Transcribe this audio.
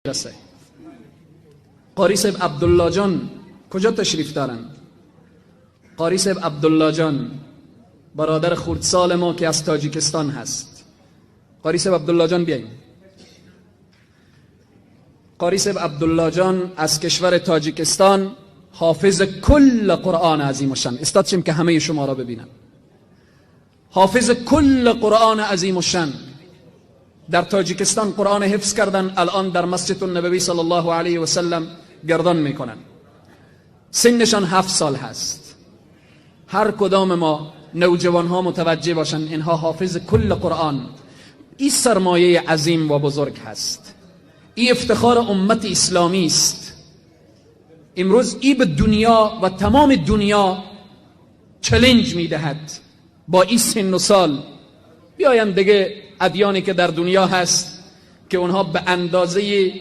میرسه. قاری صاحب عبدالله جان کجا تشریف دارن؟ قاری صاحب عبدالله جان، برادر خردسال ما که از تاجیکستان هست. قاری صاحب عبدالله جان، بیاییم. قاری صاحب عبدالله جان از کشور تاجیکستان، حافظ کل قرآن عظیم الشان. استاد شیم که همه شما را ببینم. حافظ کل قرآن عظیم الشان، در تاجیکستان قرآن حفظ کردن، الان در مسجد النبوی صلی الله علیه و سلم گردان میکنن. سنشان 7 سال هست. هر کدام ما نوجوان ها متوجه باشن، اینها حافظ کل قرآن. این سرمایه عظیم و بزرگ هست. این افتخار امت اسلامی است. امروز ای به دنیا و تمام دنیا challenge میدهد. با این سن و سال بیایم دیگه، ادیانی که در دنیا هست که اونها به اندازه